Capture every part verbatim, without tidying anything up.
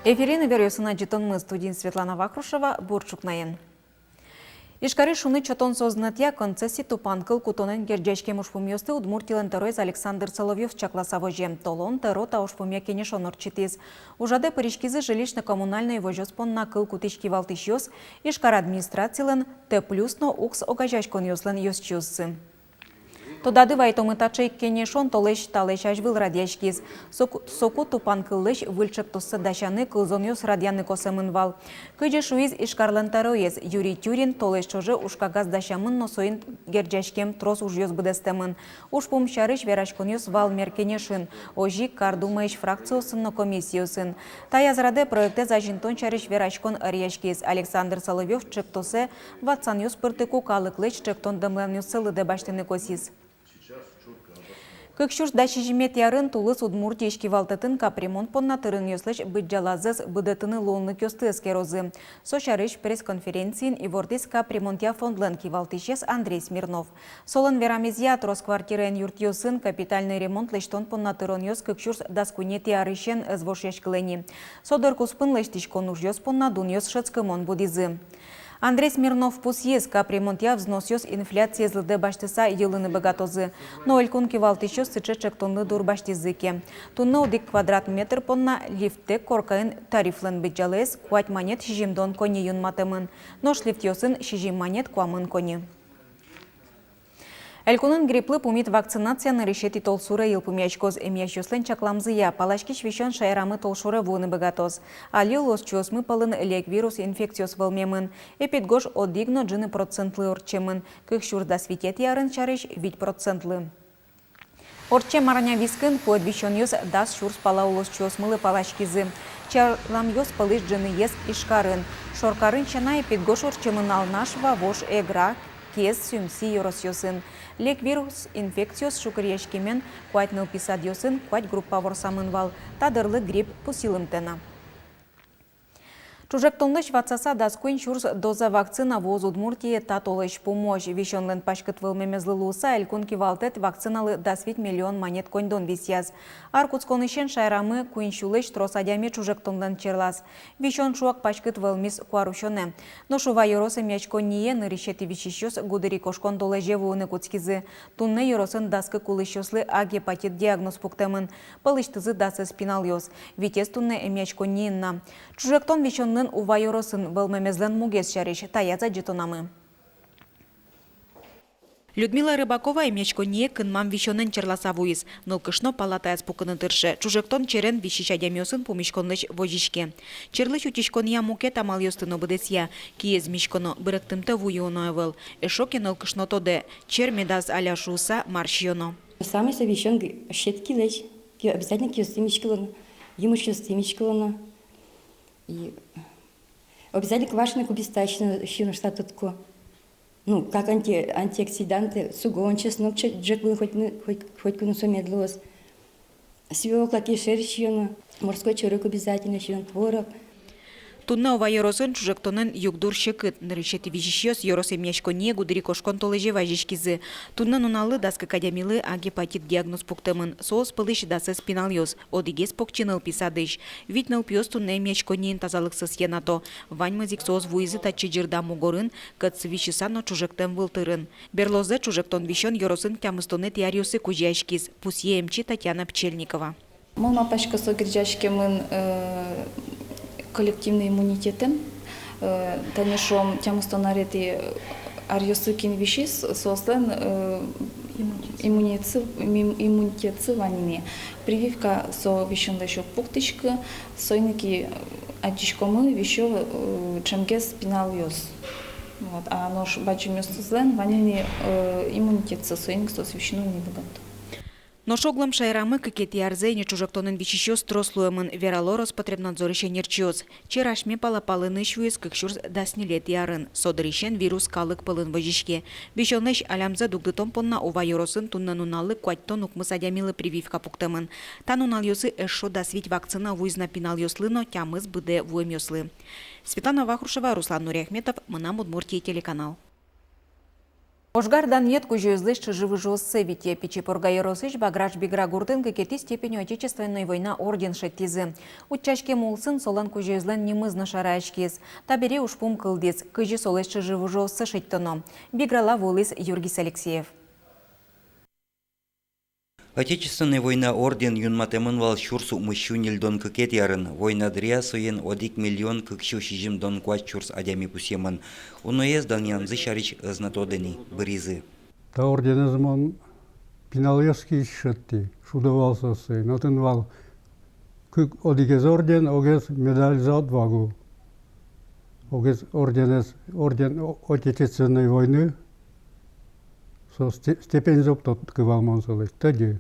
Эфирын иворъёсын адӟытонмы, студиын Светлана Вахрушева. Бур ӵукнаен. Ижкарысь шуныт сётон сӧзнэтъя концессия тупанкыл кутонэн герӟаськем ужпумъёсты Удмуртилэн тӧроез Александр Соловьёв чакласа возе. Толон тӧро та ужпумъя кенешон ортчытӥз. Ужрадэ пыриськизы жилищно-коммунальной возёс понна кыл кутӥсь кивалтӥсьёс, Ижкар администрацилэн Т плюс но УКС огазеяськонъёслэн ёзчиоссы. Тодады вайытомы, таӵе ик кенешон толэзь талэсь азьвыл радъяськиз. Соку, соку тупанкыллэсь выль ӵектоссэ дасяны, кылзонъёс радъяны косэмын вал. Кызьы шуиз Ижкарлэн тӧроез Юрий Тюрин, толэзь ӵоже ужкагаз дасямын но соин герӟаськем трос ужъёс быдэстэмын. Ужпум сярысь вераськонъёс вал мер кенешын, озьы ик кар думаысь фракциосын но комиссиосын. Таяз радэ проектэз азинтон сярысь вераськон ӧръяськиз. Александр Соловьёв ӵектосэ ватсанъёс пыртыку калыклэсь ӵектон-дэмланъёссэ лыдэ басьтыны косӥз. Кык сюрс дас сизьыметӥ арын тулыс Удмуртиысь кивалтэтын капремонт понна тырынъёслэсь быдӟалазэс будэтыны луонлыкъёсты эскерозы. Со сярысь пресс-конференциын ивортӥз капремонтъя фондлэн кивалтӥсез Андрей Смирнов. Солэн верамезъя, трос квартираен юртъёсын капитальной ремонт лэсьтон понна тыронъёс кык сюрс дас куинетӥ арысен ӧз вошъяськылэ ни. Со дыр куспын лэсьтӥськон ужъёс понна дунъёс шӧдскымон будӥзы. Андрей Смирнов пусйиз, капремонтъя взносъёс инфляциез лыдэ басьтыса йылыны быгатозы. Но элькун кивалтӥсьёс сыӵе ӵектонлы дурбасьтӥзы ке. Туннэ одӥг квадрат метр понна лифттэк коркаын тарифлэн быдӟалаез куать манет сизьымдон коньы юнматэмын. Нош лифтъёсын сизьым манет куамын коньы. Элькунын грипплы пумит вакцинация нырысетӥ толсуре йылпумъяськоз. Эмъясьёслэн чакламзыя, паласькись висён шаерамы толшоре вуыны быгатоз. Али улосчиосмы пӧлын лек вирус инфекциос вӧлмемын. Эпидгож одӥг но ӝыны процентлы ортчемын, кык сюрс дас витетӥ арын сярысь вить процентлы. Ортчем арня вискын пуэд висёнъёс дас сюрс пала улосчиосмылы паласькизы. Чарламъёс пӧлысь ӝыныез Ижкарын. Шоркарын сяна, эпидгож ортчемын Алнаш, Вавож, Эгра, Кез, Сюмси ёросъёсын. Лек вирус инфекциос шукыръяськемен куать нылпи садъёсын куать группа ворсамын вал. Та дырлы грипп пусйылымтэ на. Ӵужектонлэсь ватсаса дас куинь сюрс доза вакцина вуоз Удмуртие та толэзь пумозь. Висёнлэн паськыт вӧлмемезлы луыса, элькун кивалтэт вакциналы дас вить миллион манет коньдон висъяз. Ар кутсконысен шаерамы куинь сюлэсь трос адями ӵужектонлэн черлаз. Висён шуак паськыт вӧлмиз куарусёнэ. Нош Ува ёрос эмъяськонние нырысетӥ висисьёс гудырикошкон толэзе вуыны кутскизы. Туннэ ёросын дас кык улӥсьёслы А гепатит диагноз пуктэмын. Пӧлысьтызы дасэз пиналъёс. Витез туннэ эмъяськонниын на. Ӵужектон висёнлэн Ува ёросын вӧлмемезлэн мугез сярысь таяз адӟытонамы. Людмила Рыбакова эмъяськонние кынмам висёнэн черласа вуиз. Нылкышно палатаяз пукыны тырше. Ӵужектон черен висись адямиосын пумиськонлэсь возиське. Черлэсь утиськонъя мукет амалъёсты но быдэсъя. Киез миськоно, быректымтэ ву юоно ӧвӧл. Эшшо ке нылкышно тодэ, чер медаз аля шуыса, мар сиёно. Самой со висён г-, щеткилэсь. Ки-, обязательно киосты миськылоно, емышъёсты миськылоно. И обязательно квашеный кубиста сиёно, сиёно, что тут ко. Ну, как анти-, антиоксиданты, сугон, чеснок ча-, ӝӧк вылын хоть ны-, хоть, хоть ку но со мед луоз. Свёкла, кешыр сиёно, морской чорыг обязательно сиёно, творог. Туннэ Ува ёросын ӵужектонэн югдур секыт. Нырысетӥ висисьёс ёрос эмъяськонние гудырикошкон толэзе вазиськизы. Туннэ нуналлы дас кык адямилы А гепатит диагноз пуктэмын. Соос пӧлысь дасэз пиналъёс, одӥгез покчи нылпи садысь. Вить нылпиос туннэ эмъяськонниын тазалыксэс йӧнато. Ваньмыз ик соос вуизы татчы ӟырда мугорын, кӧтсы висьыса но ӵужектэм вылтырын. Берлозэ ӵужектон висён ёросын тямыстонэтӥ аръёсы кузёяськиз, пусъе эмчи Татьяна Пчельникова. Мон малпасько, со герӟаськемын, э, коллективный иммунитетэн. Э, тани шуом, тямыстон арет и аръёсы кин висиз, соослэн, э, иммунитетсы, им-, иммунитетсы вань ини. Прививка со висёнлэсь уг пуктӥськы, соин ик, э, адӟиськомы, висё, э, ӵемгес пиналъёс. Вот. А нош бадӟымъёсызлэн вань ини, э, иммунитетсы, соин ик соос висьыны уг ни быгато. Нош огъя шаерамы кыкетӥ арзэ ини ӵужектонэн висисьёс трос луэмын, верало Роспотребнадзорысь эксперъёс. Чер асьме пала палэнысь вуиз кык сюрс дас ньылетӥ арын. Со дырысен вирус калык пӧлын возиське. Висёнлэсь алямзэ дугдытон понна Ува ёросын туннэ нуналлы куатьтон укмыс адямилы прививка пуктэмын. Та нуналъёсы эшшо дас вить вакцина вуиз на пиналъёслы но тямыс быдэ вуэмъёслы. Светлана Вахрушева, Руслан Нуриахметов, «Мынам Удмуртие» телеканал. Ожгар данъет кузёезлэсь чыжы-выжыоссэ витё. Пичи Пурга ёросысь Баграш-Бигра гуртын кыкетӥ степенью Отечественной война орден шедьтӥзы. Утчаськем улсын солэн кузёезлэн нимыз но шараяськиз. Табере ужпум кылдӥз, кызьы солэсь чыжы-выжыоссэ шедьтоно. Биграла вуылӥз Юргис Алексеев. Отечественной война орден юнматэмын вал сюрс укмыссю ньыльдон кыкетӥ арын. Война дыръя соин одӥг миллион кыксю сизьымдон куать сюрс адями пусъемын. Уноез данъянзы сярысь ӧз на тоды ни, быръизы. Та орденэз мон пиналъёс киысь шедьтӥ, шудо вал соосын. Отын вал кык, одӥгез орден, огез медаль «За отвагу». Огез орденэз, орден О-, Отечественной войны. Со сте-, степеньзэ уг тодӥськы вал мон солэсь, тӧдьы.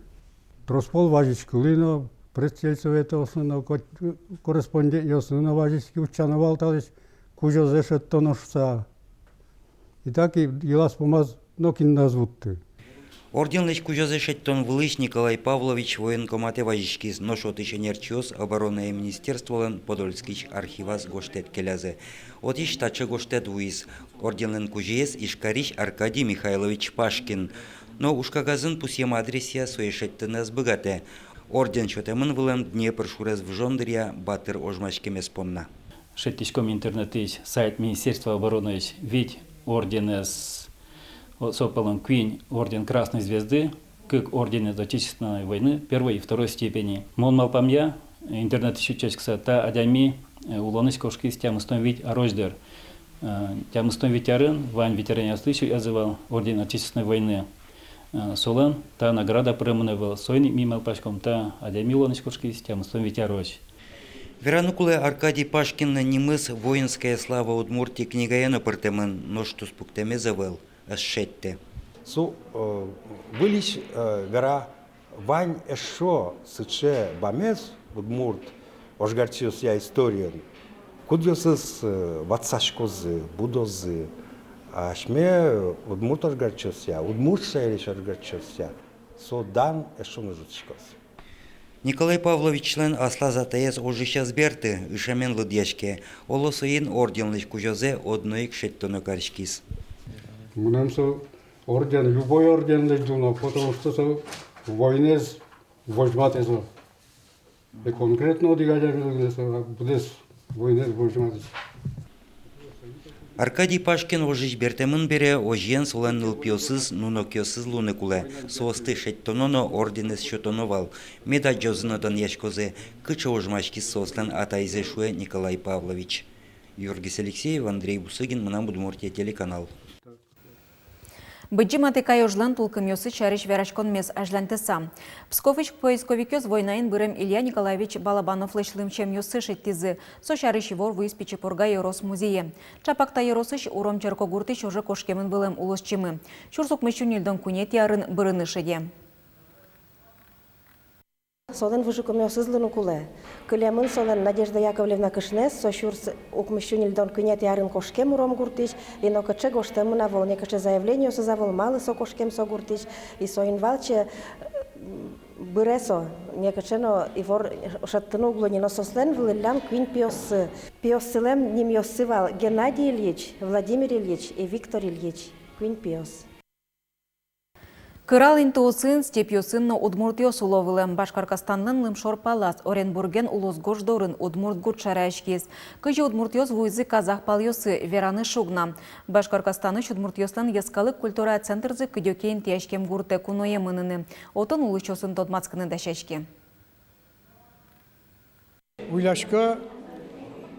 Трос пол вазиськылӥ но, предсельсоветъёсын но, ко-, корреспондентъёсын но вазиськи, утчано вал талэсь кузёзэ шедьтоно шуса. И так и йылаз-пумаз нокин но ӧз вутты. Орденлэсь кузёзэ шедьтон вылысь Николай Павлович военкоматэ вазиськиз, нош отысь ӧнерчиос обороная министерстволэн Подольскысь архиваз гожтэт келязы. Отысь таӵе гожтэт вуиз: орденлэн кузёез Ижкарысь Аркадий Михайлович Пашкин. Но ужкагазын пусъем адресъя сое шедьтыны ӧз быгатэ. Орден сётэмын вылэм Днепр шурез выжон дыръя батыр ожмаськемез понна. Шедьтӥськом интернетысь сайт Министерства оборонысь вить орденэз, о, со пӧлын куинь орден Красной Звезды, кык орденэз Отечественной войны первой и второй степени. Мон малпамъя, интернетысь утчаськыса, та адями, э, улонысь кошкиз тямыстон вить арозь дыр. Э, тямыстон вить арын вань ветеранъёслы сётъязы вал орден Отечественной войны. Э, солэн та награда пыремын ӧвӧл, соин ик ми малпаськом, та адями улонысь кошкиз тямыстон вить арозь. Вераны кулэ, Аркадий Пашкинлэн нимыз «Воинская слава Удмуртии» книгае но пыртэмын, нош туспуктэмез ӧвӧл, ӧз шедьтэ. Со, э, выльысь, э, вера, вань эшшо сыӵе бамез удмурт ожгарчиосъя историын, кудъёсыз, э, ватсаськозы, будозы, асьме удмурт ожгарчиосъя, удмурт шаерысь ожгарчиосъя со дан эшшо но ӝутӥськоз. Николай Павловичлэн аслаз атаез ожысь ӧз берты, ышемен лыдъяське. Оло, соин орденлэсь кузёзэ одно ик шедьтоно кариськиз. Мынам со орден, любой орден лэзьыло, потому что со войнаез возьматэ со. И конкретно одӥг адямилы гинэ со, а быдэс войнаез возьматэ. Аркадий Пашкин ожысь бертэмын бере, озьыен солэн нылпиосыз, нунокъёсыз луыны кулэ. Соосты шедьтоно но орденэз сётоно вал. Мед адӟозы но данъяськозы, кыӵе ожмаськиз соослэн атайзы, шуэ Николай Павлович. Юргис Алексеев, Андрей Бусыгин, «Мынам Удмуртие» телеканал. Быдӟым Атыкай ожлэн тулкымъёсыз сярысь вераськонмес азьланьтыса, Псковысь поисковикъёс войнаын бырем Илья Николаевич Балабановлэсь лымсемъёссэ шедьтӥзы. Со сярысь ивор вуиз Пичи Пурга ёрос музее. Чапак та ёросысь Уром черкогуртысь оже кошкемын вылэм улосчимы. Сюрс укмыссю ньыльдон куинетӥ арын бырыны шеде. Солэн выжыкумъёсыз луыны кулэ. Кылемын солэн Надежда Яковлевна кышноез, со сюрс укмыссю ньыльдон куинетӥ арын кошкем Уром гуртысь, и нокыӵе гожтэмын ӧвӧл, некыӵе заявлениосыз ӧвӧл, малы со кошкем со гуртысь, и соин валче, э, быре со, некыӵе но ивор шедьтыны уг луы ни, но соослэн вылӥллям куинь пиоссы. Пиоссылэн нимъёссы вал Геннадий Ильич, Владимир Ильич и Виктор Ильич. Куинь пиос. Кырал интыосын, степьёсын но удмуртъёс уло вылэм. Башкортостанлэн лымшор палаз Оренбурген улосгож дорын удмурт гурт шараяськиз. Кызьы удмуртъёс вуизы казах палъёсы, вераны шуг на. Башкортостанысь удмуртъёслэн йӧскалык культурая центрзы кыдёке интыяськем гуртэ куное мыныны. Отын улӥсьёсын тодматскыны дасяське. Уйлясько,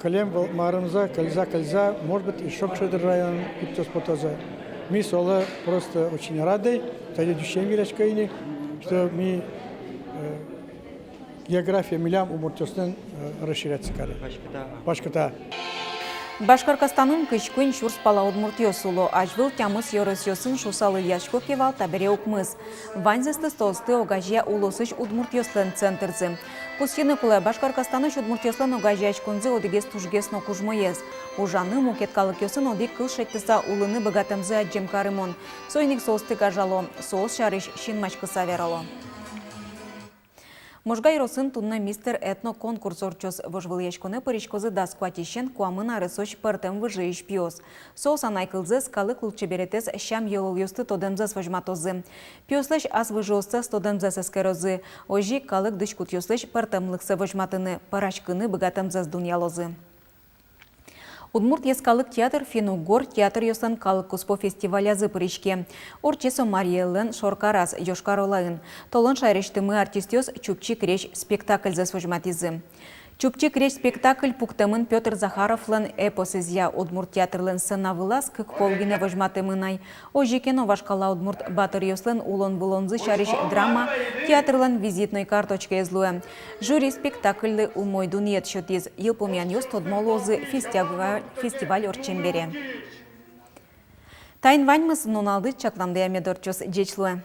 кылем вал-, марымзэ кыльза, кыльза, может быть, ещё кыӵе дыр район кутъёс потозы. Ми солы просто очень рады, тани дышем верасько ини, что ми, э, география милям удмуртъёслэн, э, расширяться каре. Паськыта. Паськыта. Башкортостанын кызь куинь сюрс пала удмуртъёс уло. Азьвыл тямыс ёросъёсын шуса лыдъясько ке вал, табере укмыс. Ваньзэс соосты огазея улосысь удмуртъёслэн центрзы. Пусйыны кулэ, Башкортостанысь удмуртъёслэн огазеяськонзы одӥгез тужгес но кужмоез. Ужаны, мукет калыкъёсын одӥг кыл шедьтыса улыны быгатэмзы адӟем карымон. Соин ик соосты гажало, соос сярысь синмаськыса верало. Можга ёросын туннэ «Мистер Этно» конкурс ортчоз. Вожвылъяськонэ пыриськозы дас куатьысен куамын аресозь пӧртэм выжыысь пиос. Соос анай кылзэс, калык лулчеберетэз, сям-йылолъёсты тодэмзэс возьматозы. Пиослэсь ас выжыоссэс тодэмзэс эскерозы. Озьы ик калык дӥськутъёслэсь пӧртэмлыксэ возьматыны, пӧраськыны быгатэмзэс дунъялозы. Удмурт йӧскалык театр финн-угор театръёслэн калыккуспо фестивалязы пыриське. Ортче со Марий Эллэн шоркараз, Йошкар-Олаын. Толон шаерысьтымы артистъёс «Чупчи крезь» спектакльзэс возьматӥзы. «Чупчи крезь» спектакль пуктэмын Пётр Захаровлэн эпосэзъя. Удмурт театрлэн сцена вылаз кык пол гинэ возьматэмын ай. Озьы ке но, вашкала удмурт батыръёслэн улон-вылонзы сярысь драма театрлэн визитной карточкаез луэ. Жюри спектакльлы умой дунъет сётӥз. Йылпумъянъёс тодмо луозы фестиваль, фестиваль ортчем бере. Таин ваньмыз. Нуналды чакламдыя мед ортчоз. Ӟеч луэ.